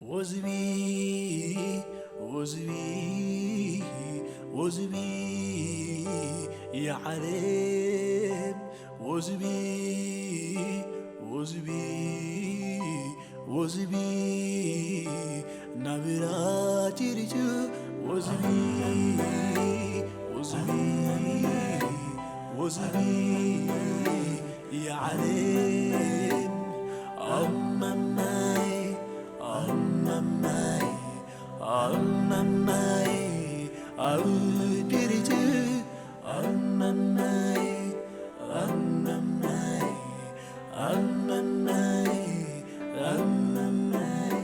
ወዝቢ ወዝቢ ወዝቢ የዓለም ወዝቢ ወዝቢ ወዝቢ ናብራ ቲሪቱ ወዝቢ ወዝቢ ወዝቢ የዓለም ኣመማይ ኣመማይ ኣመማይ ኣብ ቲሪቱ ኣመማይ ኣመማይ ኣመማይ ኣመማይ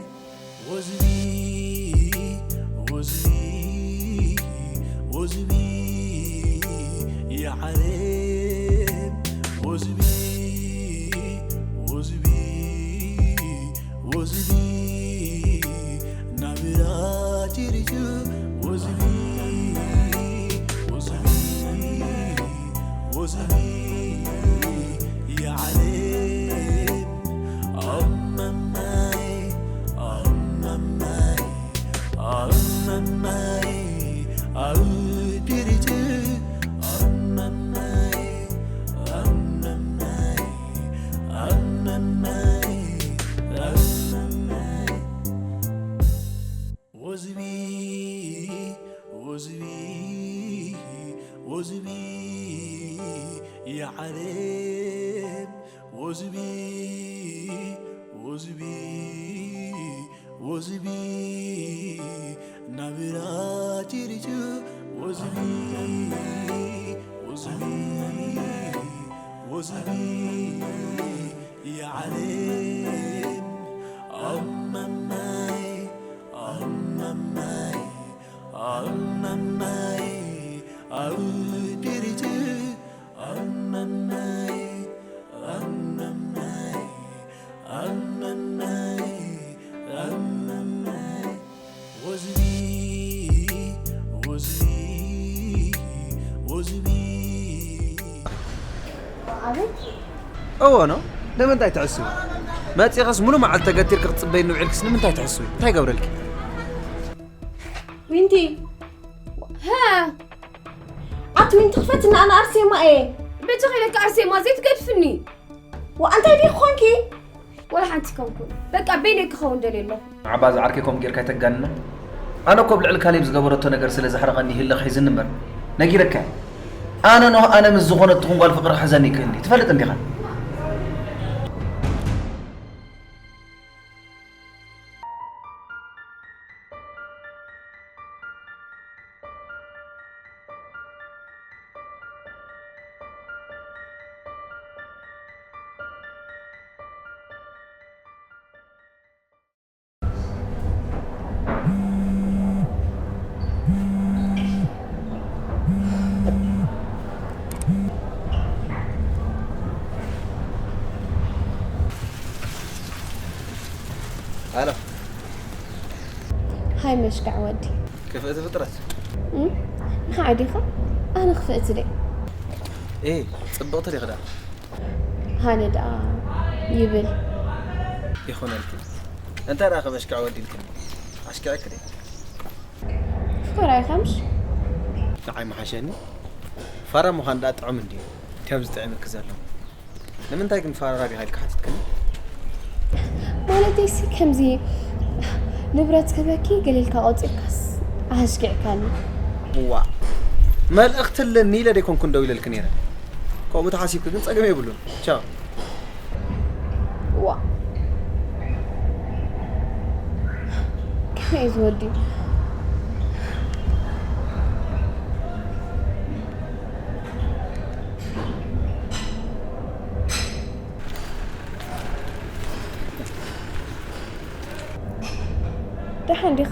ወዝቢ ወዝቢ ወዝቢ የዓለም ወዝቢ ወዝቢ ወዝቢ ናብራ ቲሪቱ ወዝቢ ወዝቢ ወዝቢ የዓለም ኣመማይ ኣመማይ ኣመማይ ኣብ ቲሪቱ ኣመማይ ኣመማይ ኣመማይ ኣመማይ ወዝቢ ወዝቢ ወዝቢ የዓለም ወዝቢ ወዝቢ ወዝቢ ናብራ ቲሪቱ ወዝቢ ወዝቢ ወዝቢ የዓለም ኣመማይ ኣመማይ ኣመማይ ኣብ ቲሪቱ ኣመማይ ኣመማይ ኣመማይ ኣመማይ ወዝቢ ወዝቢ ወዝቢ ኣቤት እዎ ነው። ንምንታይ ትሕስዊ? መጺኸስ ሙሉ መዓልቲ ተገቲርኪ ክትጽበይኒ ውዒልክስ ንምንታይ ትሕስዊ? እንታይ ገብረልኪ? ዊንቲ ሀ ኣቲ ዊንቲ ክፈትና ኣነ ኣርሴማ እየ በጃኺ ኢለኪ ኣርሴማ ዘይትገድፍኒ ወኣንታይ ዲኺ ኮንኪ ወላ ሓንቲ ከንኩን በቃ በይነይ ክኸውን ደልየ ኣለኹ ዓባ ዝዓርከይ ከምኡ ጌርካ ኣይተጋንና ኣነ እኮ ኣብ ልዕሊ ካሌብ ዝገበረቶ ነገር ስለ ዘሕረቐኒ ህልኽ ሒዝኒ እምበር ነጊረካ ኣነ ኖህ ኣነ ምስ ዝኾነትኹም ጓል ፍቕሪ ክሕዘኒ ይክእልኒ ትፈልጥ እንዲኻ ኣሎ ሃይ መሽካዕ ወዲ ክፍእቲ ፍጥረት ንኻ ዲኻ ኣነ ክፍእቲ ደ ኤ ፅብቕቲ ዲኺ ዳ ሃነ ደኣ ይብል ይኹነልኪ እንታይ ደኣ ከመሽካዕ ወዲ ኢልክኒ ኣሽኪዐኪ ደ ፍቕር ኣይኸምሽ ንዓይ መሓሸኒ ፋራ ምዃን ደኣ ጥዑም እንድዩ ከም ዝጥዕምኪ ዘሎ ንምንታይ ግን ፋራ ዲኻ ኢልካ ሓቲትክኒ ማለተይሲ ከምዚ ንብረት ክበኪ ገሊልካ ቆፂርካስ ኣሽኪዕካኒ ዋ መልእኽቲ ኣለኒ ኢለ ደይኮንኩ እንደው ኢለልክ ነይረ ከምኡ ተሓሲብክ ግን ፀገም የብሉን ቻው ዋ ከመይ ዝወዲ ደሓን ዲኻ?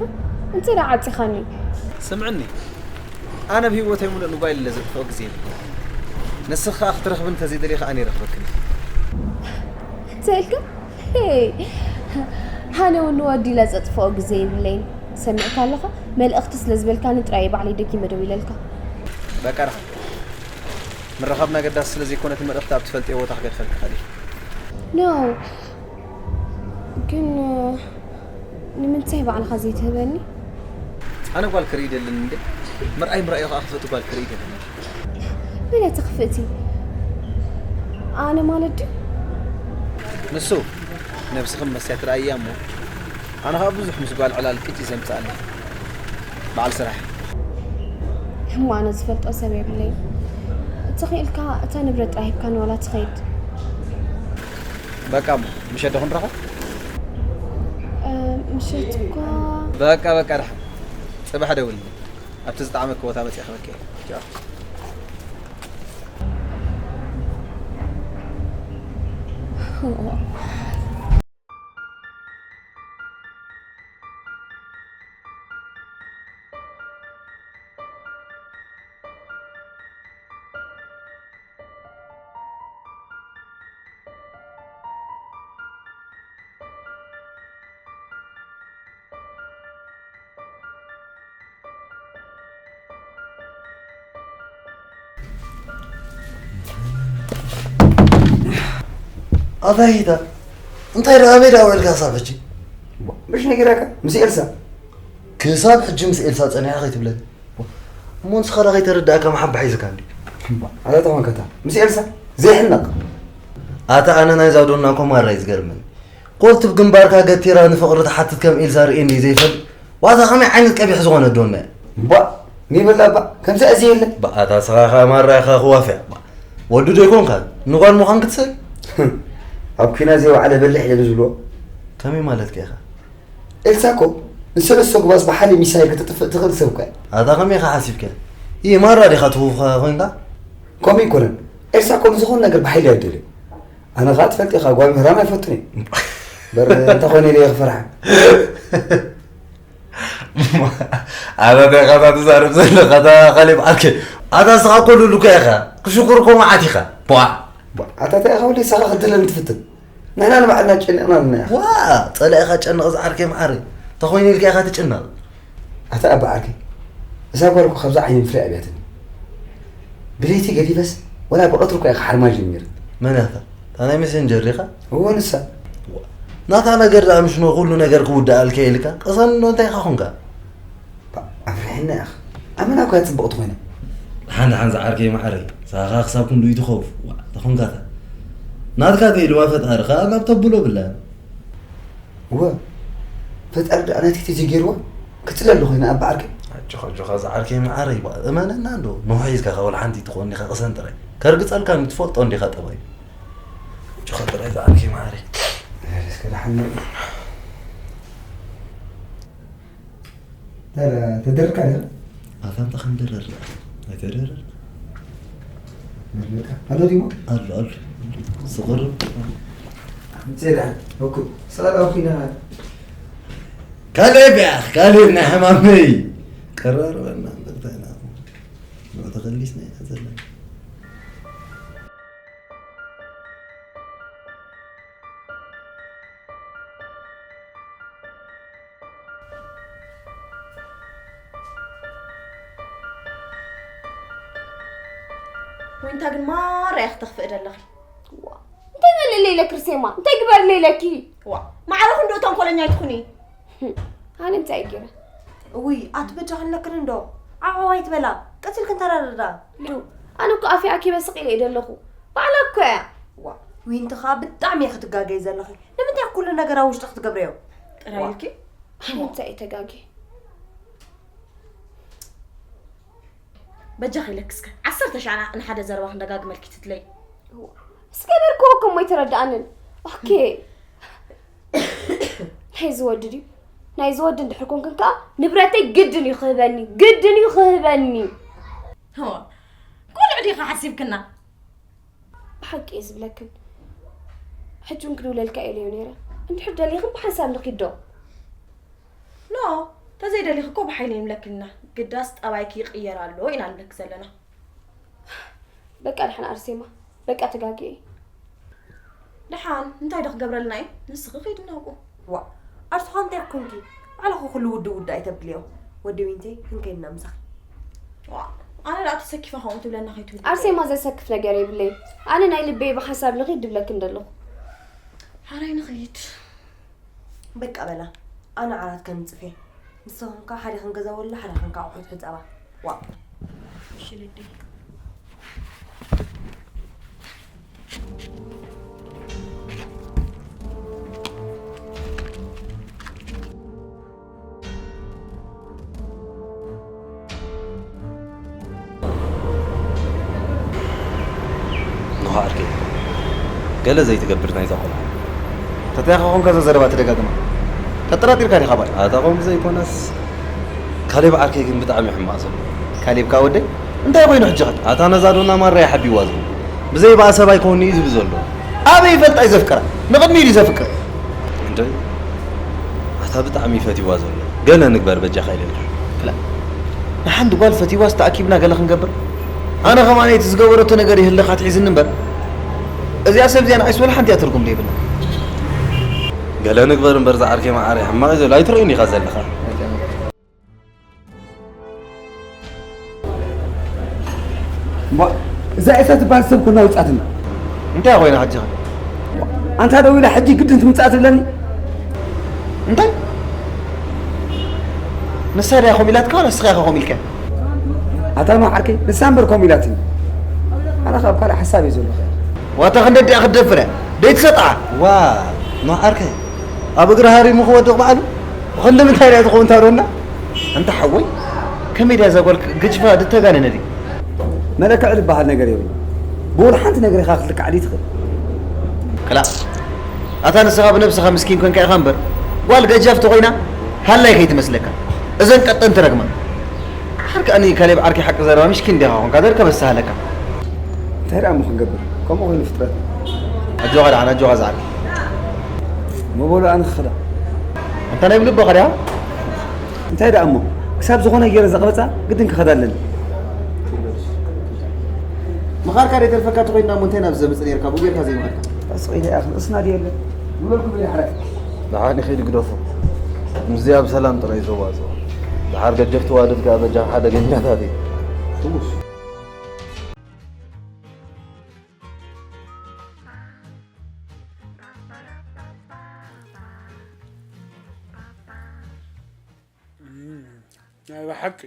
እንተ ደኣ ዓጺኻኒ። ስምዕኒ፣ ኣነ ብህይወተይ ሙሉእ ንጓይል ለዘጥፍኦ ግዜ የብለይን። ንስኺ ከኣ ክትረኽብኒ እንተዘይደሊኺ ኣነ ይረኽበክን እየ። እንታይ ኢልካ? ሄይ! ኣነ እውን ንወዲ ለዘጥፍኦ ግዜ የብለይን። ሰሚዕካ ኣለኻ? መልእኽቲ ስለ ዝበልካኒ ጥራይ እየ ባዕለይ ደጊመ ደዊለልካ። በቃ ደሓን። ምርኻብና ኣገዳሲ ስለ ዘይኮነ እቲ መልእኽቲ ኣብ ትፈልጥዮ ቦታ ክገድፈልኪ እኽእል እየ። ኖ፣ ግን ንምንታይ ባዕልኻ ዘይትህበኒ? ኣነ ጓል ክርኢ ደልን እንዴ? ምርኣይ ምርኣዩ ከኣ ክፈቱ ጓል ክርኢ ደልን። በለ ትኽፍእቲ። ኣነ ማለት ድዩ? ንሱ ነብስኽን መስትያት ርኣያ እሞ፣ ኣነ ኸኣ ብዙሕ ምስ ጓል ዕላል ቅጭ ዘምጽኣለይ በዓል ስራሕ። እሞ ኣነ ዝፈልጦ ሰብ የብለይ። ተኽኢልካ እታ ንብረት ጥራይ ሂብካ ንዋላ ትኸይድ። በቃ እሞ ምሸት ዶ ክንራኸብ? እ፣ ምሸት እኳ በቃ በቃ፣ ደሓን ጽባሕ ደውልኒ። ኣብቲ ዝጠዓመኪ ቦታ መጺአ ክበኪ እየ። ቻው። ኣታ ሂታ፣ እንታይ ደኣ ኣበይ ደኣ ውዕልካ ክሳብ ሕጂ? ምሽ ነጊራካ ምስ ኤልሳ። ክሳብ ሕጂ ምስ ኤልሳ ጸኒሓ ከይትብለኒ። እሞ ንስኻ ደኣ ከይተረዳእካ መሓባ ሒዝካ እንዲ። ኣታ ተኾንከታ ምስ ኤልሳ ዘይሕነቕ። ኣታ ኣነ ናይዛ ዶና ኮማራ እዩ ዝገርመኒ። ኮልትብ ግንባርካ ገቲራ ንፍቕሪ ትሓትት ከም ኢልሳ ርእየኒ ዘይፈልጥ። ዋታ ከመይ ዓይነት ቀቢሕ ዝኾነ ዶና እያ? እምቧ፣ ኒበላ እባ፣ ከምዚ ኣዚ የለ። በኣታ ስኻ ኸኣ ማራ ኢኻ ክዋፍያ። ወዲ ዶ ይኮንካ? ንጓል ምዃን ክትስእል? ኣብ ኲናት ዘይወዓለ በሊሕ ኢለ ዝብሎ። ከመይ ማለትካ ኢኻ? ኤልሳ እኮ ንሰለስተ ጉባዝ ብሓደ ሚሳይል ከተጥፍእ ትኽእል ሰብ እኮ እያ። ኣታ ከመይ ኢኻ ሓሲብካ? ይህ ማራ ዲኻ ትውፋ ኮንካ? ከምኡ ኣይኮነን። ኤልሳ እኮ ንዝኾነ ነገር ብሓይሊ እያ ትደልዮ። ኣነ ኸኣ ትፈልጥ ኢኻ፣ ጓል ምህራም ኣይፈቱን እየ። እምበር እንታይ ኾይነ ኢለ እየ ክፈርሓ? ኣታ እንታይ ኢኻ ትዛረብ ዘለኻ? ኣታ ኸሊብ ዓርከይ። ኣታ ንስኻ እኮ ልኡል እኮ ኢኻ። ክሽኩር እኮ መዓት ኢኻ። ቧዕ። ቧዕ። ኣታ እንታይ ኢኻ ወዲ ንስኻ ክትድለኒ ትፍትን? ንሕና ንባዕልና ጨኒቕና ኣለና ኢኻ። ዋ፣ ጸላኢኻ ጨንቕ ዝዓርከይ መዓረይ። እንታይ ኾይነ ኢልካ ኢኻ ትጭነቕ? ኣታ ኣባ ዓርከይ፣ እዛ ጓል እኮ ካብዛ ዓይኒ ምፍላይ ኣብያትኒ። ብለይቲ ገዲፈስ፣ ወላ ብቐትሪ እኮ እያ ክሓርማ ጀሚረ። መን እያ እታ? እታ ናይ ሜሴንጀር ዲኻ? እወ፣ ንሳ። ዋ፣ ናታ ነገር ደኣ ምሽ ነው ኩሉ ነገር ክውድኣልካ ኢልካ? ቅሰን እንዶ እንታይ ኢኻ ኾንካ? ባ-፣ ኣፍሪሕና ኢኻ። ኣመና እኮ እያ ጽብቕቲ ኮይና። ደሓን ደሓን ዝዓርከይ መዓረይ፣ ሳኻ ክሳብ ክንድኡ ትኸውፍ። ዋ፣ ተኾንካ እታ። ናትካ ተይልዋ ፈጣሪ ኸኣ ናብ ተብሎ ብላ። እወ፣ ፈጣሪ ደኣ ናይ ትሕቲ ዘይገይርዋ ክትፅለ ኣሎ ኮይና ኣብ ዓርከይ። ኣጆኻ፣ ኣጆኻ ዝዓርከይ መዓረይ፣ ባ-፣ እመነና እንዶ፣ ንውሒ ሒዝካ ካብ ወላ ሓንቲ ትኾን ኢኻ ቅሰን ጥራይ። ከርግጸልካ ንትፈልጦ እንዲኻ ጠባይ። ኣጆኻ ጥራይ ዝዓርከይ መዓረይ። እስከ ደሓን ንርኢ። ተ-፣ ተደርካ ዲኻ? ኣታ እንተ ክንደረር ደኣ። ኣይተደረር። በቃ። ኣሎ ዲሞ? ኣሎ፣ ኣሎ። ስቕር። ኣምፅእ ደኣ። እኩ። ሰላም ኣኩ ኢና። ካሌብ ያኽ፣ ካሌብ ናይ ሕማመይ። ቀራርበና፣ እንታይ ኢና? ንዑ ተኸሊስና ኢና ዘለና። ዊንታ ግን ማራ ኢኺ ተኽፍኢ ዘለኺ። ዋ፣ እንታይ በልለይ ኢለኪ ርሴማ? እንታይ ግበርለይ ኢለኪ? ዋ፣ ማዕረ ክንድኡ ተንኮለኛ ኣይትኹኒ። ኣነ እንታይ ገይረ? እውይ፣ ኣቲ በጃ ክለክን እንዶ። ዓዓዋ ኣይትበላ። ቀቲልክን ተራርዳ። ሉ፣ ኣነ እኮ ኣፍያ ኣኪበ ስቕ ኢለ እየ ዘለኹ። ባዕላ እኮ እያ። ዋ፣ ዊንቲ ኸኣ ብጣዕሚ ኢኺ ትጋገይ ዘለኺ። ንምንታይ ኩሉ ነገር ኣብ ውሽጥኺ ትገብርዮ? ጥራይ ዋ። ኢልኪ? ኣነ እንታይ እየ ተጋግየ? በጃኺ ኢለኪ እስከ ዓሰርተ ሻዕ ንሓደ ዘረባ ክንደጋግመልኪ ትድለይ? ዝገበርክዎ እኮ እሞ ኣይተረድኣንን። ኦኬ። ናይ ዝወዲ ድዩ? ናይ ዝወዲ እንድሕር ኮንክን ከኣ ንብረተይ ግድን እዩ ክህበኒ፣ ግድን እዩ ክህበኒ። ሆ፣ ቆልዑ ዲኻ ሓሲብክና? ብሓቂ እየ ዝብለክን። ሕጂ እውን ክድውለልካ ኢለዮ ነይረ። እንድሕር ደሊኽን ብሓንሳብ ንኺድ ዶ? ኖ፣ ተዘይደሊኺ እኮ ብሓይሊ ይምለክን ኢና። ግዳስ ጠባይኪ ይቕየር ኣሎ ኢና ንብለኪ ዘለና። በቃ ደሓን ኣርሴማ፣ በቃ ተጋግየ። ደሓን እንታይ ዶ ክገብረልና እዩ? ንስኺ ኺዲ ናብኡ። ዋ፣ ኣርሶኻ እንታይ ኮንኪ? ባዕልኺ ኩሉ ውድእ ውድእ ኣይተብልዮ። ወዲ ዊንተይ ክንከይድና ምሳኺ። ዋ፣ ኣነ ደኣ ተሰኪፈ ከምኡ ትብለና ከይትብሊ። ኣርሴማ ዘሰክፍ ነገር የብለይ። ኣነ ናይ ልበይ ብሓንሳብ ንኺድ ድብለክን ደለኹ። ሓራይ ንኺድ። በቃ በላ። ኣነ ዓራት ከንጽፍ እየ። ንስኽን ከኣ ሓደ ክንገዛ ወላ ሓደ ክንካ ኣቑሑት ሕጸባ። ዋእ። እሺ ልደይ። ንኻ ዓርከይ፣ ገለ ዘይትገብር ናይዛ ቆልዓ። ተተያኻ ኮንካ እዛ ዘረባ ትደጋግማ። ተጠራጢርካ ዲኻ ባይ? ኣታ ከምኡ ዘይኮነስ ካሌብ ዓርከይ ግን ብጣዕሚ እዩ ሕማቕ ዘሎ። ካሌብ ከኣ ወደይ እንታይ ኮይኑ ሕጂ ኸ? ኣታ ነዛ ዶና ማራ እዩ ሓቢዋ ዘሎ። ብዘይ ብኣ ሰብ ኣይኮንን'ዩ ዝብል ዘሎ። ኣበይ ይፈልጣ እዩ ዘፍቅራ? ንቕድሚኡ ድዩ ዘፍቅር? እንደ ኣታ ብጣዕሚ እዩ ፈቲዋ ዘሎ። ገለ ንግበር በጃኻ ኢለልካ። ክላ ንሓንቲ ጓል ፈቲዋስ ተኣኪብና ገለ ክንገብር? ኣነ ኸማን እቲ ዝገበረቶ ነገር እዩ ህልኽ ኣትሒዝኒ እምበር እዚኣ ሰብ እዚኣ ንዓይስ ወላ ሓንቲ እያ ትርጉም ዘይብላ። ገለ ንግበር እምበር ዝዓርከይ መዓረይ ሕማቕ እዩ ዘሎ ኣይትርእዮን ኢኻ ዘለኻ። እዛ ኤሳ ትበሃል ሰብ ኮና ውፃትና። እንታይ ኮይና ሕጂ? ኣንታ ደው ኢላ ሕጂ ግድን ትምፃእ ትብለኒ? እንታይ? ንሳ ድያ ከምኡ ኢላትካ ዋላ ንስኻ ኢኻ ከምኡ ኢልካ? ኣታ ኖ ዓርከይ ንሳ እምበር ከምኡ ኢላትኒ። ኣነ ካብ ካልእ ሓሳብ እየ ዘለኹ። ዋታ ክንደ ዲኣ ክትደፍር እያ? ደይትሰጥዓ። ዋ ኖ ዓርከይ ኣብ እግሪ ሃሪሙ ክወድቕ ባዕሉ ብኸንደ ምንታይ ድያ ትኸውን ታሮና? ኣንታ ሓወይ ከመይ ድያ እዛ ጓል ግጭፋ ድተጋነነ ድዩ? መለክዒ ዝበሃል ነገር የብሉን። ብውል ሓንቲ ነገር ኢኻ ክትልካዕ ድይትኽእል። ክላእ ኣታ ንስኻ ብነብስኻ ምስኪን ኮንካ ኢኻ እምበር ጓል ገጃፍ ተኾይና ሃላይ ከይትመስለካ። እዘን ቀጠንቲ ረግማ። ሓር ከኣ ንካሌብ ዓርከይ ሓቂ ዘረባ ምሽኪን ዲኻ ኮንካ ደርከ በሳሃለካ። እንታይ ደኣ እሞ ክንገብር ከምኡ ኮይኑ ፍጥረት። ኣጆኻ ደሓን ኣጆኻ ዝዓርከይ። መበሉ ኣነ ክኸዳ። ኣንታ ናይ ብልቦ ኸድያ? እንታይ ደኣ እሞ ክሳብ ዝኾነ ገይረ ዘቕበጻ ግድን ክኸዳ ኣለኒ። ምኻድካ ደይተርፈካ ተኾይንና እሞ እንታይ ናብ ዘምጽእ ነርካ ብኡ ጌርካ ዘይምኸድካ። ኣስቕ ኢለ እያ ክምእስና ድየ ኣለ ዝበልኩ በይ ሓራይ። ደሓን ይኺድ ግደፎ። ምስዚኣ ብሰላም ጥራይ ዘዋጽኦ። ደሓር ገጀፍቲ ዋልድ ከኣ በጃኻ ሓደገኛታት እዩ። ትጉስ። ናይ ብሓቂ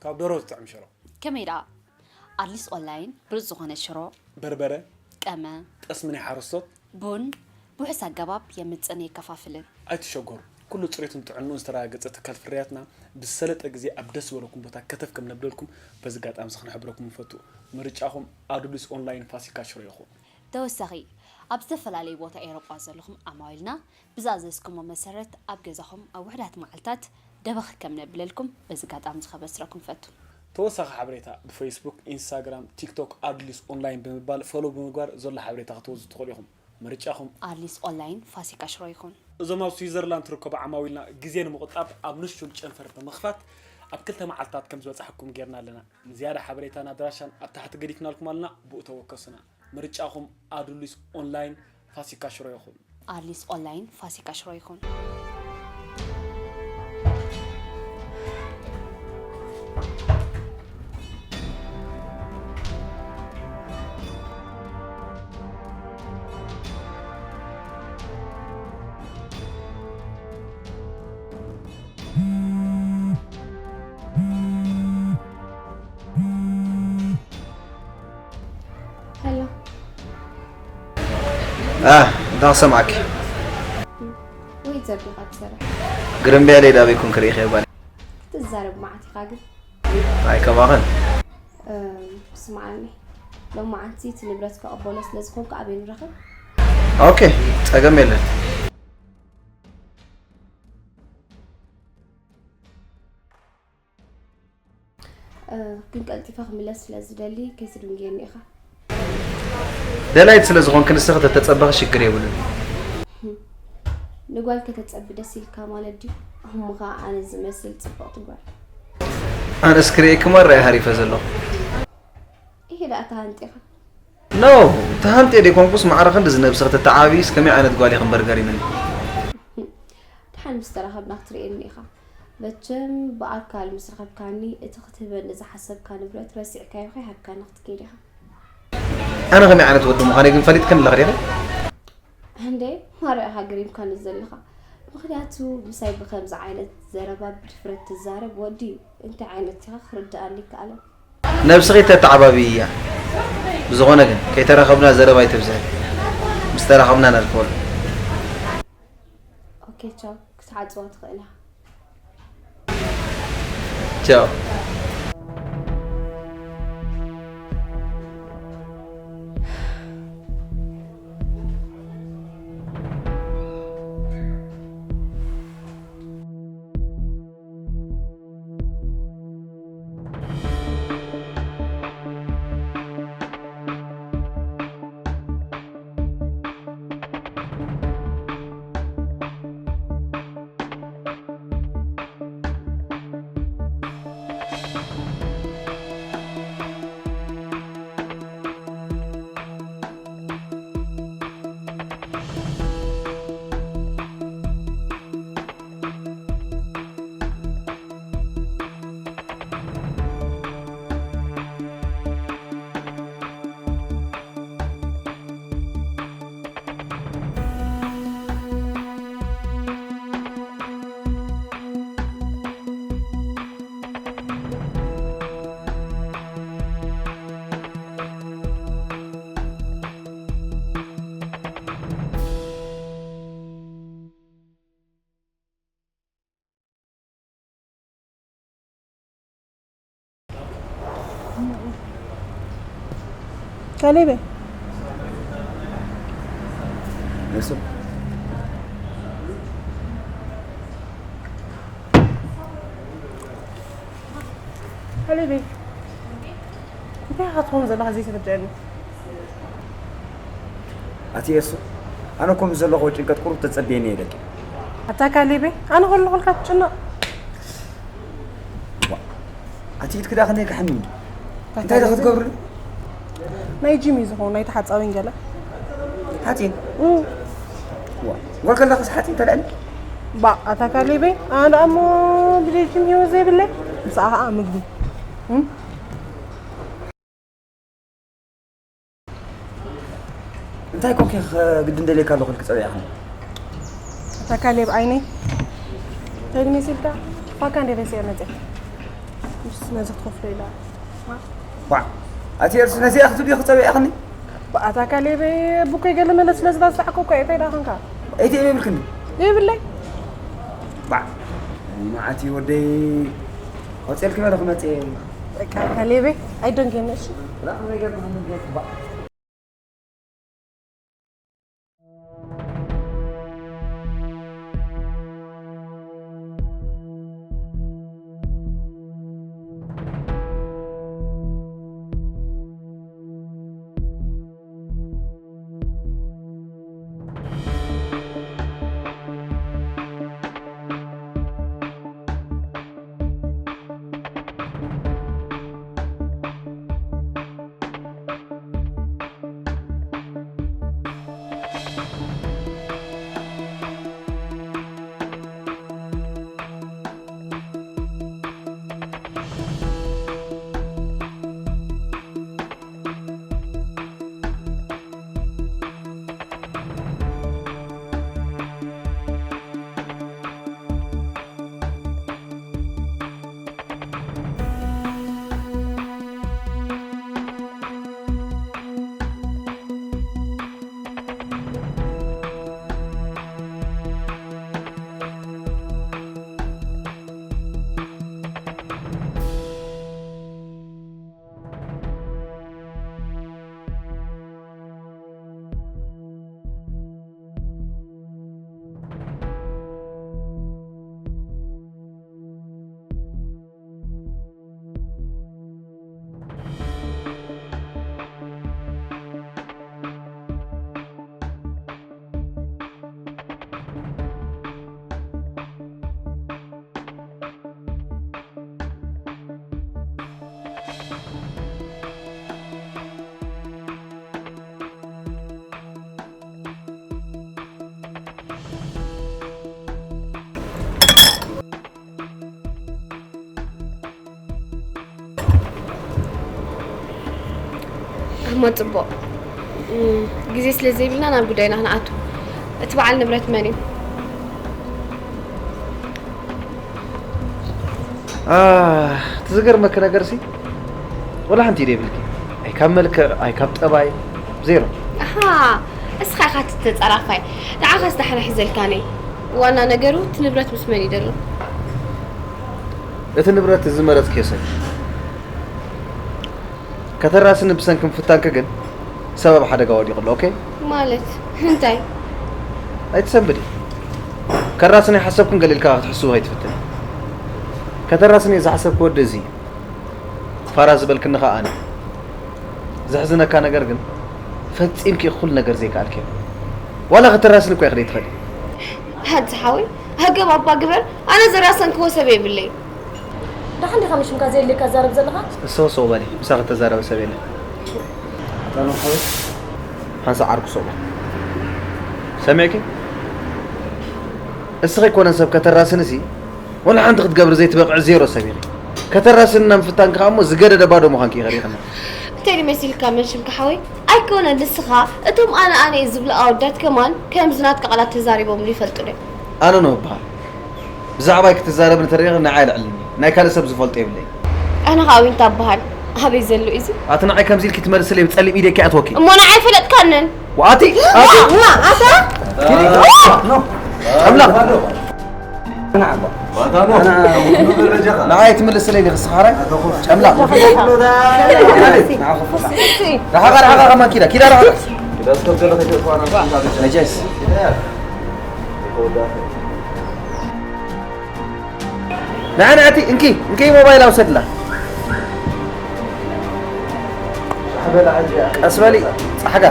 ካብ ደሮ ዝጥዕም ሽሮ። ከመይ ደኣ? ኣድሊስ ኦንላይን ብሉጽ ዝኾነ ሽሮ፣ በርበረ፣ ቀመ፣ ጠስሚ ናይ ሓረስቶት፣ ቡን ብውሑስ ኣገባብ የምጽእን የከፋፍልን። ኣይትሸገሩ፣ ኩሉ ጽሬቱን ጥዕንኡን ዝተረጋገጸ ትካል ፍርያትና ብዝሰለጠ ግዜ ኣብ ደስ ዝበለኩም ቦታ ከተፍ ከም ነብለልኩም በዚ ኣጋጣሚ እዚ ክንሕብረኩም ንፈቱ። ምርጫኹም ኣዱሊስ ኦንላይን ፋሲካ ሽሮ ይኹን። ተወሳኺ፣ ኣብ ዝተፈላለዩ ቦታ ኤውሮጳ ዘለኹም ዓማዊልና ብዝኣዘዝኩሞ መሰረት ኣብ ገዛኹም ኣብ ውሑዳት መዓልታት ደበኽ ከም ነብለልኩም በዚ ኣጋጣሚ እዚ ከበስረኩም እፈቱ። ተወሳኺ ሓበሬታ ብፌስቡክ፣ ኢንስታግራም፣ ቲክቶክ ኣዱሊስ ኦንላይን ብምባል ፎሎው ብምግባር ዘሎ ሓበሬታ ክትወስዱ ትኽእሉ ኢኹም። ምርጫኹም። ኣድሊስ ኦንላይን ፋሲካ ሽሮ ይኹን። እዞም ኣብ ስዊዘርላንድ ትርከቡ ዓማዊልና ግዜ ንምቑጣብ ኣብ ንሹል ጨንፈር ብምኽፋት ኣብ ክልተ መዓልታት ከም ዝበጽሓኩም ጌርና ኣለና። ንዝያዳ ሓበሬታን ኣድራሻን ኣብ ታሕቲ ገዲፍናልኩም ኣለና፣ ብኡ ተወከሱና። ምርጫኹም ኣዱሊስ ኦንላይን ፋሲካ ሽሮ ይኹን። ኣድሊስ ኦንላይን ፋሲካ ሽሮ ይኹን። ሄሎ ኣህ እንታይ ክሰምዓኪ ወይ ዘቢኻ ትሰርሕ ግርምብያለይ ዳበይ ኮንክ ርኢኸዮ ጓለይ ትዛረብ መዓት ኢኻ ግን ኣይ ከማኸን እም፣ ስምዓኒ ሎማዓንቲ እቲ ንብረት ከቐበሎ ስለ ዝኾንኩ ኣበይ ንራኸብ ኦኬ ጸገም የለን ግን ቀልጢፈ ክምለስ ስለ ዝደሊ ከይትድንግየኒ ኢኻ። ደላይት ስለ ዝኾንኪ ንስኺ ተተጸበኺ ሽግር የብሉን። ንጓል ከተጸቢ ደስ ኢልካ ማለት ድዩ? እሞ ኸኣ ኣነ ዝመስል ጽብቕቲ ጓል። ኣነስ ክርእየኪ ማራ እየ ሃሪፈ ዘለኹ። ኢሂ ደኣ ተሃንጢኻ። ኖ ተሃንጥየ ደይኮንኩስ ማዕረ ክንድዚ ነብሲ ከተተዓባብይስ ከመይ ዓይነት ጓል ኢኺ እምበር ገሪምኒ። ደሓን ምስ ተራኸብና ክትርእየኒ ኢኻ። መቸም ብኣካል ምስ ረኸብካኒ እቲ ክትህበኒ ዝሓሰብካ ንብረት ረሲዕካዮ ከይሃብካኒ ክትከይድ ኢኻ። ኣነ ከመይ ዓይነት ወዲ ምዃነይ ግን ፈሊጥክኒ ኣለኺ ዲኺ? እንዴ ማራ ኢኻ ገሪምካኒ ዘለኻ። ምኽንያቱ ምሳይ ብኸምዚ ዓይነት ዘረባ ብድፍረት ትዛረብ ወዲ እንታይ ዓይነት ኢኻ ክርድኣኒ ይከኣለን። ነብስኺ ተተዓባብይያ። ብዝኾነ ግን ከይተራኸብና ዘረባ ኣይተብዝሒ። ምስ ተራኸብና ነልክወሉ። ኦኬ ቻው፣ ክትዓጽዋ ትኽእል ኢኻ። ቻው። ካሌበይ ንሱ ካሌበይ እንታይ ኢኻ ትኸውን ዘለኻ ዘይተረድኣኒ? ኣቲ ኤርሱ ኣነ ኮም ዘለኹ ጭንቀት ቁሩብ ተጸብየኒ እየ ደቂ ኣታ ካሌበይ ኣነ ከለኹልካ ትጭነቕ ኣቲ ኢድክ ዳ ከመይ ክሕም እንታይ ዳ ክትገብርሉ ናይ ጂም እዩ ዝኸውን ናይ ተሓፃዊን ገለ ሓፂን ዋ ወልከለኽስ ሓፂን ተልዕል ባ ኣታ ካሌበይ ኣነ ደኣ እሞ ብዘይ ጂም ህይወት ዘይብለይ ምሳኣ ከዓ ምግቢ እንታይ ኮንኪ ግድን ደልየካ ኣለኹ ኢልክ ፀዊዕኽኒ ኣታ ካሌብ ዓይነይ እንታይ ድሜስ ኢልካ ፋካ እንደ ረሲዐ መፅእ ምስ ነዚ ክትከፍሎ ኢላ ዋዕ ኣቲ ኤርሱ ነዚኣ ክትብሊ ክፀዊዕኽኒ ብኣታ ካሌብ ቡኮይ ገለ መለ ስለ ዝባዝተዓኮ እኮ እንታይ ዳኸንካ ኤቲኤም የብልክኒ የብለይ ባዕ መዓት እዩ ወደይ ሆቴል ክበለ ክመፅእ በቃ ካሌበይ ኣይደንገነ እሺ ላ ነገር ክምንገት ባዕ እሞ ጽቡቕ። ግዜ ስለ ዘይብልና ናብ ጉዳይና ክንኣቱ። እቲ በዓል ንብረት መን እዩ? ኣህ፣ እቲ ዝገርመኪ ነገር ሲ፣ ወላ ሓንቲ ኢደ ይብልኪ። ኣይ ካብ መልክዕ፣ ኣይ ካብ ጠባይ፣ ዜሮ። ኣሃ፣ እስኻ ኢኻ እቲ ተጻራፋይ። ንዓኻስ ዳሕና ሒዘልካ ነይ። ዋና ነገሩ፣ እቲ ንብረት ምስ መን እዩ ደሎ? እቲ ንብረት እዚ መረጽክዮ ሰብ። ከተራስኒ ብሰንኪ ምፍታንኪ ግን ሰብ ኣብ ሓደጋ ወዲቑ ኣሎ፣ ኦኬ? ማለት እንታይ? ኣይትሰንብዲ። ከራስኒ ሓሰብክን ገለ ኢልካ ክትሕስቡ ኣይትፍትን። ከተራስኒ ዝሓሰብክ ወዲ እዚ እዩ። ፋራ ዝበልክኒ ኸኣ ኣነ። ዘሕዝነካ ነገር ግን ፈጺምኪ እኹል ነገር ዘይከኣልኪ። ዋላ ከተራስኒ እኮ ኢኺ ዘይትኸዲ። ሓንቲ ሓወይ፣ ሃገብ ኣባ ግበር፣ ኣነ ዘራሰንክዎ ሰብ የብለይ። ደሓን ዲኻ ንሽምካ ዘየድልየካ ትዛረብ ዘለኻ? እሰው ሰው በሊ፣ ምሳኺ ተዛረበ ሰብ የለን። ኣታ ኖህ ሓወይ። ሓንሳእ ዓርኩ ሰው በል። ሰሚዕኪ? እስኺ ኣይኮነን ሰብ ከተራስንሲ፣ ወላ ሓንቲ ክትገብሪ ዘይትበቕዒ ዜሮ ሰብ ኢኺ። ከተራስንና ምፍታንኪ ኸኣ እሞ ዝገደደ ባዶ ምዃንኪ ኢኺ ርኢኽና። እንታይ ድዩ መሲልካ መን ሽምካ ሓወይ? ኣይኮነን ንስኻ፣ እቶም ኣነ ኣነ እየ ዝብሉ ኣወዳት ከማን ከምዚ ናትካ ቃላት ተዛሪቦምሉ ይፈልጡ ዶ? ኣነ ኖህ እበሃል። ብዛዕባይ ክትዛረብ እንተሪኢኺ ንዓይ ኣልዕልኒ። ናይ ካልእ ሰብ ዝፈልጦ የብለይን። ኣነ ኸኣ ዊንታ እበሃል። ኣበይ ዘሎ እዩ እዚ? ኣቲ ንዓይ ከምዚ ኢልኪ ትመልስለይ ብጸሊም ኢደኪ ኣትወኪ። እሞ ንዓይ ፈለጥካንን? ወኣቲ፣ ኣቲ። ዋ፣ ኣታ? ኪዲ። ኖ። ኣምላኽ። ንዓይ ትምልስለይ ዲኺ ስኻራይ? ጨምላቕ። ርሓቓ፣ ርሓቓ ከማን ኪዳ፣ ኪዳ ርሓቓ። ነጃስ። ንዓይ ንዓቲ፣ እንኪ፣ እንኪ ሞባይል ኣውሰድላ። ቀስ በሊ፣ ጻሕጋ።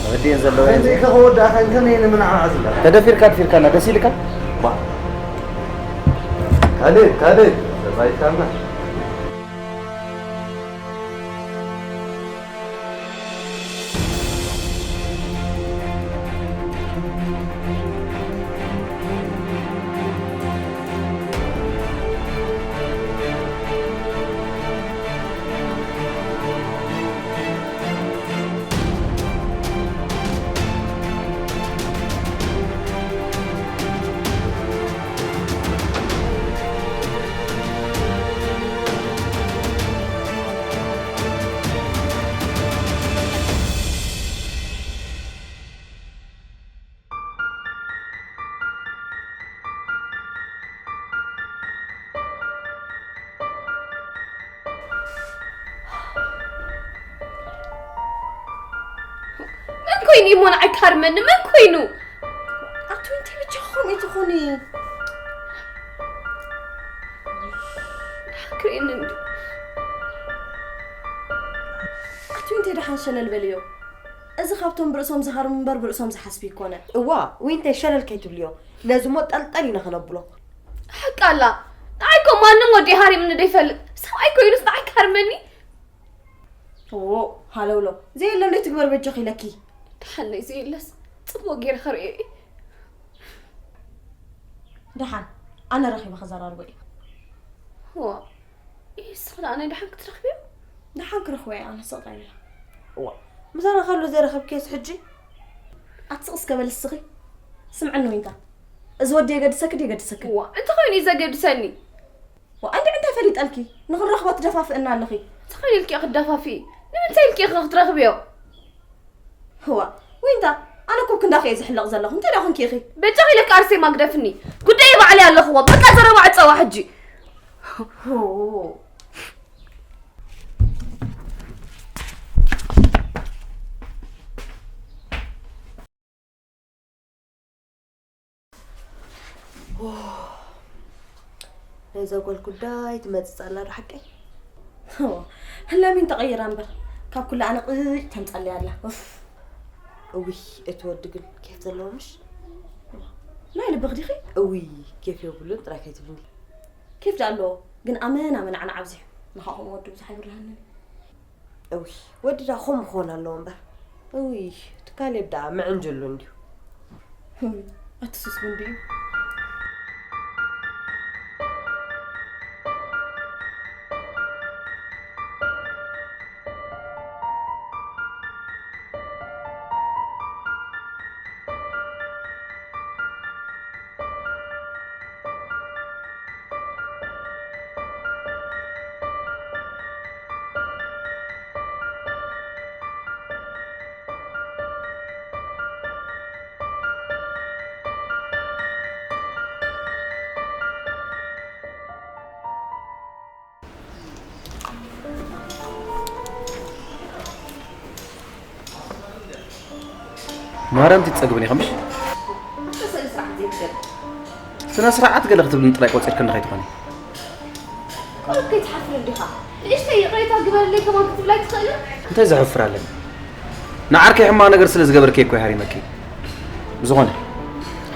ወዲየን ዘለዋ እየን። እንዴ ከወዳእካ እንከን እየን ምንዓዓ ዝላ። ተደፊርካ ድፊርካና፣ ደስ ኢልካ? ባ። ካልእ፣ ካልእ፣ ተጻይድካና። መን ኮይኑ እሞ ንዓይ ካርመኒ? መን ኮይኑ? ኣቲ ዊንታ ብቻ ከምኡ ትኾኒ? ክርእየኒ እንዲ። ኣቲ ዊንታ ደሓን ሸለል በልዮ። እዚ ካብቶም ብርእሶም ዝሃርሙ እምበር ብርእሶም ዝሓስቡ ይኮነ። እዋ፣ ዊንተይ ሸለል ከይትብልዮ። ነዚ ሞ ጠልጠል ኢና ከነብሎ። ሓቂ ኣላ። ንዓይ እኮ ማንም ወዲ ሃሪምኒ ደይፈልጥ። ሰብኣይ ኮይኑስ ንዓይ ክሃርመኒ? እዎ፣ ሃለውሎ። ዘየለ እንዶ ትግበር በጆኺ ኢለኪ። ደሓን ነይ ዘየለስ ጽቡቕ ገይረ ከርእዮ እየ። ደሓን፣ ኣነ ረኺበ ክዘራርቦ እየ። እዋ፣ ኢስኺ ደኣ ናይ ደሓን ክትረኽብዮ? ደሓን ክረኽቦ እየ ኣነ፣ ስቕ ጣይላ። እዋ፣ ምሳና ከሎ ዘይረኸብክዮስ ሕጂ? ኣቲ ስቕ እስከ በሊ እስኺ። ስምዕኒ ዊንታ፣ እዚ ወዲ የገድሰኪ ድዩ የገድሰኪ? እዋ፣ እንተኾይኑ እዩ ዘገድሰኒ። ዋ፣ እንድዒ እንታይ ፈሊጠልኪ? ንኽንረኽቦ ትደፋፍእና ኣለኺ። እንታይ ኢልኪ ክትደፋፍኢ? ንምንታይ ኢልኪ ኢኺ ክትረኽብዮ? ህዋ፣ ዊንታ፣ ኣነ እኮ ክንዳኺ እየ ዝሕለቕ ዘለኹ። እንታይ ደኣ ኮንኪ ኢኺ? በጃኺ ኢለኪ ኣርሴማ ግደፍኒ። ጉዳይ ባዕለይ ኣለኽዎ። በቃ ዘረባ ዕጸዋ ሕጂ። ሆ። ናይዛ ጓል ጉዳይ ትመጽጽ ኣላ ዶ ሓቀይ? እዋ፣ ህላሚን ተቐይራ እምበር፣ ካብ ኩላ ኣነ ቅጭ ተምጻለይ ኣላ። ኡፍ። እውይ፣ እቲ ወዲ ግን ኬፍ ዘለዎ ምሽ? ናይ ልብኺ ዲኺ? እውይ፣ ኬፍ የብሉን ጥራይ ከይትብልኒ። ኬፍ ደኣ ኣለዎ፣ ግን ኣመና መናዕናዕ ኣብዚሑ። ንኻኹም ወዲ ብዙሕ ኣይብርሃንን። እውይ፣ ወዲ ደኣ ከምኡ ክኾን ኣለዎ እምበር። እውይ፣ እቲ ካሌብ ደኣ ምዕንጅሉ እንድዩ። ህም፣ ኣቲ ሱስ እንድዩ። ማርያም ትጸግብን ኢኻ ምሽ? ኣንተ ስእሊ ስርዓት ዘይትገብር። ስነ ስርዓት ገለ ክትብልን ጥራይ ቆጺርክኒ ከይትኾኒ። ቆልብ ከይትሓፍር እንዲኻ። ንእሽተይ ይቕሬታ ግበረለይ ከማን ክትብላ ኣይትኽእልን? እንታይ ዘሕፍር ኣለኒ? ንዓርከይ ሕማቕ ነገር ስለ ዝገበርኪ እኮ ይሃሪመኪ። ብዝኾነ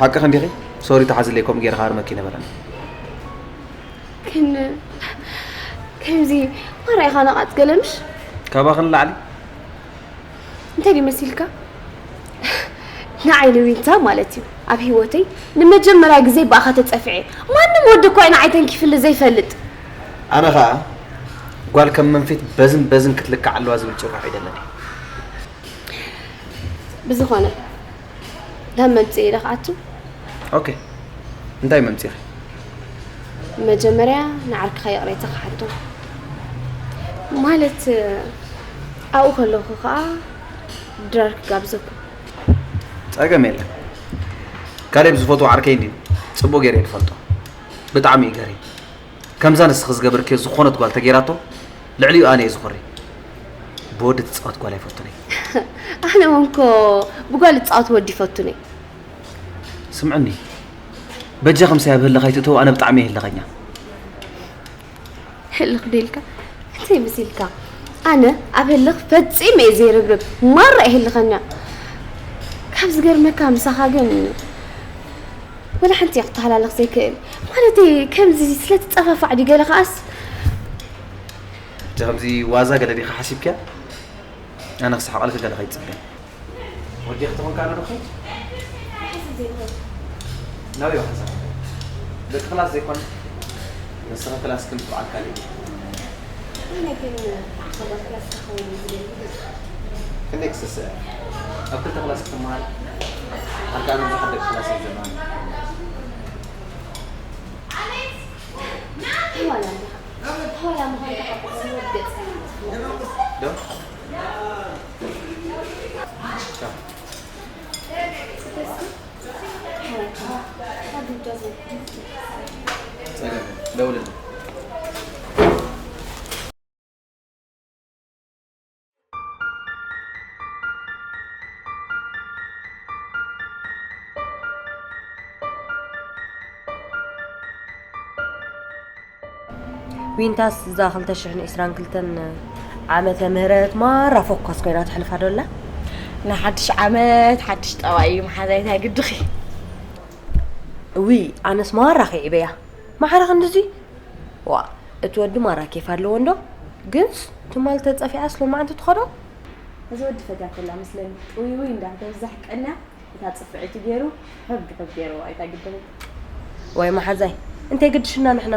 ሓቅኺ እንዲኺ ሶሪ ተሓዝለይ ከምኡ ገይረ ክሃርመኪ ነበረኒ። ግን ከምዚ ማራ ኢኻ ነቓጽ ገለምሽ? ካባኺ ንላዕሊ እንታይ ድዩ መሲልካ? ንዓይ ንዊንታ ማለት እዩ ኣብ ህይወተይ ንመጀመርያ ግዜ ብኣኻ ተጸፊዐ። ማንም ወዲ እኳ እዩ ንዓይ ተንኪፍሉ ዘይፈልጥ። ኣነ ኸኣ ጓል ከም መንፊት በዝን በዝን ክትልካዕ ኣለዋ ዝብል ጭርሖ ኣይደለኒ። ብዝኾነ ናብ መምጽኢ ኢለ ክኣቱ። ኦኬ እንታይ መምጺኺ? መጀመርያ ንዓርክኻ ይቕሬታ ክሓቶ ማለት ኣብኡ ከለኹ ከዓ ድራር ክጋብዘኩም። ጸገም የለን። ካሌብ ዝፈትዎ ዓርከይ እንድዩ። ጽቡቕ ገይረ እየ ዝፈልጦ። ብጣዕሚ እዩ ገሪም። ከምዛ ንስኺ ዝገበርክዮ ዝኾነት ጓል ተገይራቶ ልዕሊኡ ኣነ እየ ዝኾሪ። ብወዲ ትጻወት ጓል ኣይፈቱን እየ። ኣነ እውን እኮ ብጓል ዝጻወት ወዲ ይፈቱን እየ። ስምዕኒ በጃ ከምሳይ ኣብ ህልኽ ኣይትእተው ኣነ ብጣዕሚ እየ ህልኸኛ። ህልኽ ዶ ኢልካ? እንታይ መሲልካ? ኣነ ኣብ ህልኽ ፈጺመ እየ ዘይርብርብ። ማራ እየ ህልኸኛ። ካብ ዝገርመካ ምሳኻ ግን ወላ ሓንቲ እየ ክተሃላለኽ ዘይክእል። ማለተይ ከምዚ ስለ ትጸፋፋዕ ድዩ ገለ ከኣስ? እተ ከምዚ ዋዛ ገለ ዲኻ ሓሲብክያ? ኣነ ክስሕቐልኪ ገለ ከይትጽበ። ወዲኺ ትኾንካ ኣነ ዶ ኸይድ? ናበይ ዋሕዛ? ደቂ ክላስ ዘይኮነ? ንስኺ ክላስ ከም ትበዓል ካልእ እዩ። ኣነ ግን ኣኻባት ክላስ ክኸውን እዩ ዝደሊ። ክንደይ ክስስዕ? ኣብ ክልተ ክላስ ክትመሃር ኣርጋኑ ብዙሓት ደቂ ክላስ እዩ ዘለኒ። ኣሕዋላ እንዲኻ። ኣሕዋላ ምዃንካ ሓቂ ዝወድ ገጽካ እዩ። ዶ? ቻው። ጸገም የለን። ደውልልኝ። ዊንታስ እዛ ክልተ ሽሕን ዕስራን ክልተን ዓመተ ምህረት ማራ ፎካስ ኮይና ተሕልፋ ዶ ኣላ? ንሓድሽ ዓመት ሓድሽ ጠባይ እዩ መሓዛይት ኣይግድኺ። እዊ ኣነስ ማራ ከይዕበያ ማዕረ ክንድዚ ዋ እቲ ወዲ ማራ ኬፍ ኣለዎ እንዶ ግንስ ትማል ተጸፊዓስ ሎማዓንቲ ትኸዶ። እዚ ወዲ ፈትያ ኮላ መስለኒ ጥውይውይ እንዳ ተብዛሕ ቀንያ እታ ጽፍዒቲ ገይሩ ሕግ ሕግ ገይሩ ኣይታ ግድም። ወይ መሓዛይ እንተይ ግድሽና ንሕና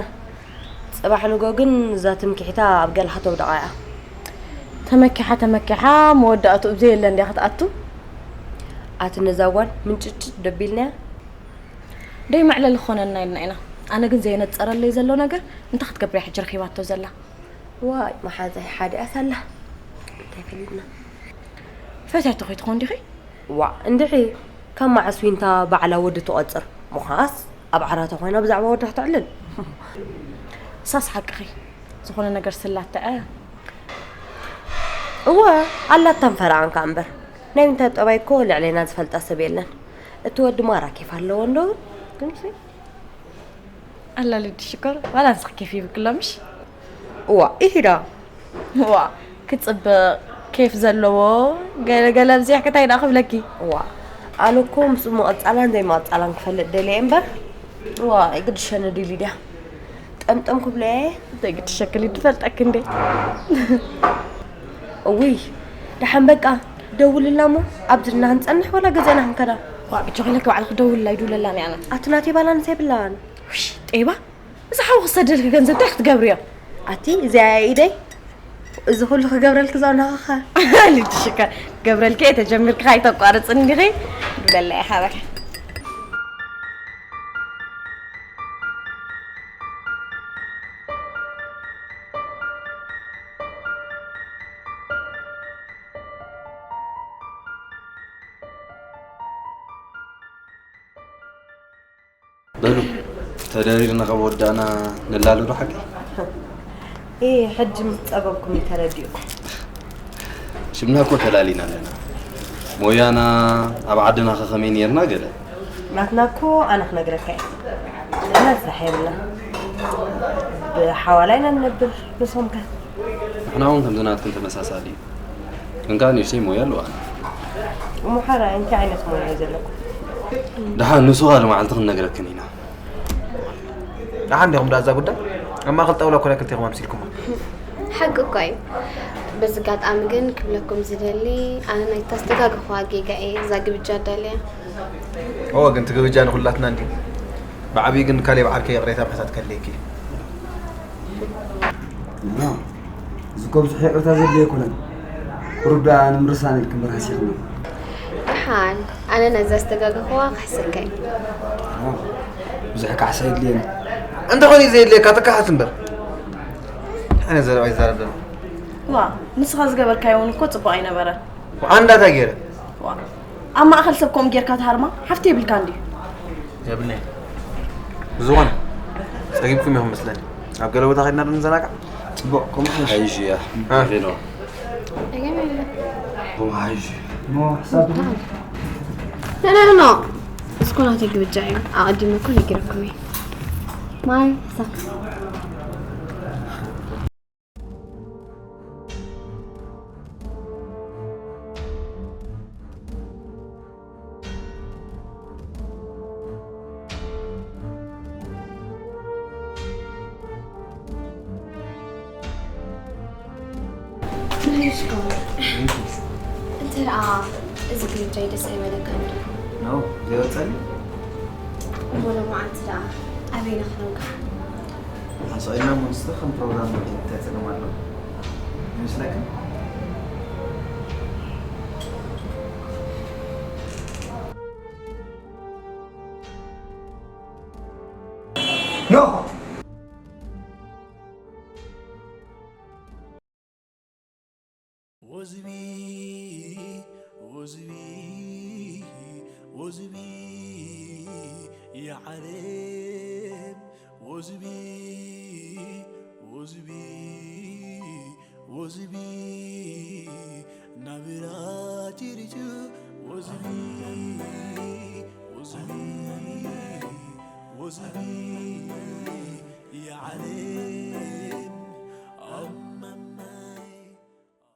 ጽባሕ ንጎ ግን እዛ ትምክሒታ ኣብ ገላኻ ተውድቓ እያ። ተመኪሓ ተመኪሓ መወዳእትኡ ብዘየለ እንድያ ክትኣቱ። ኣቲ ነዛ ጓል ምንጭጭ ደቢልናያ። ደይ መዕለሊ ክኾነና ኢልና ኢና። ኣነ ግን ዘየነጸረለይ ዘሎ ነገር እንታይ ክትገብር እያ ሕጂ ረኺባቶ ዘላ? ዋይ መሓዛይ ሓዲኣስ ኣላ። እንታይ ፈሊጥና? ፈትያቶ ከይትኾን ዲኺ? ዋእ እንድዒ ካብ መዓስ ዊንታ ባዕላ ወዲ ትቖጽር? ምዃስ ኣብ ዓራታ ኮይና ብዛዕባ ወዳ ክተዕልል? እሳስ ሓቅኺ። ዝኾነ ነገር ስላተዐ። እወ ኣላታን ፈረቓን ከኣ እምበር። ናይ ዊንታ ጠባይ እኮ ልዕሌና ዝፈልጣ ሰብ የለን። እቲ ወዲ ማራ ኬፍ ኣለዎ እንዶ ግን ሲ ኣላ ልዲ ሽኮር ዋላ ንስኺ ኬፍ ይብክሎ ምሽ? እዋ ኢሂዳ ዋ ክጽብቕ ኬፍ ዘለዎ ገለ ገለ ኣብዚሕኪ እንታይ ደኣ ክብለኪ? እዋ ኣነ እኮ ምስኡ ምቕጻላን ዘይምቕጻላን ክፈልጥ ደልየ እምበር እዋ ኣይግድሸኒ ድዩ ሊድያ ጠምጠም ክብሎ እየ። ዘይግድሸኪ ሊዱ ፈልጠኪ እንዴ? እውይ ደሓን በቃ ደውልላ እሞ ኣብዚ ድና ክንጸንሕ ወላ ገዛና ክንከዳ? ዋ ብጆኺ ኢለኪ ባዕልኺ ደውልላ ይድውለላ እኔ ኣነ። ኣቲ ናተይ ባላንስ የብላን። ውይ ጤባ እዚ ሓው ክሰደልኪ ገንዘብ እንታይ ክትገብርዮ? ኣቲ እዚኣ እያ ኢደይ እዚ ኩሉ ክገብረልኪ ዛናኻኸ ልጅሽከ ክገብረልኪ እየ ተጀሚርኪ ካይተቋርፅን እንዲኺ ድብለላ እየ ሓበኪ በሉ ተደሪርና ካብ ወዳእና ንላሎ ዶ ሓቂ? ኢ ሕጂ ምስ ጸበብኩም እዩ ተረዲኡኩም። ሽምና እኮ ተላሊና ኣለና። ሞያና ኣብ ዓድና ከ ከመይ ነይርና ገለ? ናትና እኮ ኣነ ክነግረካ እየ። ንሕና ስራሕ የብልና። ብሓዋላ ኢና ንነብር፣ ንስኹም ከ? ንሕና እውን ከምዚ ናትክን ተመሳሳሊ እዩ። ግን ከኣ ንእሽተይ ሞያ ኣለዋና። እሞ ሓራይ እንታይ ዓይነት ሞያ እዩ ዘለኩም? ደሓን ንሱ ካልእ መዓልቲ ክንነግረክን ኢና። ደሓን ዲኹም ደኣ እዛ ጉዳይ? ኣብ ማእከል ጣውላ እኮ ናይ ክልቴኹም ኣምሲልኩማ። ሓቂ እኳ እዩ። በዚ ኣጋጣሚ ግን ክብለኩም ዝደሊ፣ ኣነ ናይታ ዝተጋገኹዋ ጌጋ እየ እዛ ግብጃ ኣዳልያ። እወ፣ ግን እቲ ግብጃ ንኹላትና እንድዩ። ብዓብዪ ግን ካሌብ ዓርከይ ይቕሬታ ምሕታት ከድልየኪ እዩ። ኖ፣ እዚ እኮ ብዙሕ ይቕሬታ ዘድልዮ ኣይኮነን። ቁሩብ ደኣ ንምርሳን ኢልክን በርሃስ ኢኽን። ደሓን፣ ኣነ ነዛ ዝተጋገኹዋ ክሕሰካ እዩ። ኖ፣ ብዙሕ ካሕሳ የድልየኒ። እንተኾነ እዩ ዘየድልየካ ትካሓስ እምበር። ኣነ ዘረባ ይዛረብ ዘሎ። ዋ፣ ንስኻ ዝገበርካዮ እውን እኮ ጽቡቕ ኣይነበረን። ኣንዳ እንታይ ገይረ? ዋ፣ ኣብ ማእከል ሰብ ከምኡ ጌርካ ትሃርማ ሓፍቲ የብልካን ድዩ? የብልናይ። ብዝኾነ፣ ጸጊብኩም ኢኹም መስለኒ። ኣብ ገለ ቦታ ከድና ዶ ንዘናጋዕ? ጽቡቕ፣ ከምኡ ሓይሽ። ሓይሽ እያ። አ። ሄሎ። ከምኡ ሓይሽ። እሞ፣ ሕሳብ ኖ፣ ኖ፣ ኖ። እስኮ ናተይ ግብጃ እዩ። ኣቐዲመ እኮ ነጊረኩም እየ። ማይ፣ ሕሳብ። ናይሽኮ እንተ ደኣ እዚ ግርጃይ ደስ ኣይበለካን ድዩ? ኖ፣ ዘይወጸኒ። እሞ ሎማዓንቲ ደኣ ኣበይና ክነውግሕ? ሓንሳእ ኢልና እሞ ንስቲ ከም ፕሮግራም ንኸይድ እንታይ ጸገም ኣሎ? ይመስለክን? ኖ! ወዝቢ ወዝቢ ወዝቢ የዓለም ወዝቢ ወዝቢ ወዝቢ ናብራ ቲሪቱ ወዝቢ ወዝቢ ወዝቢ የዓለም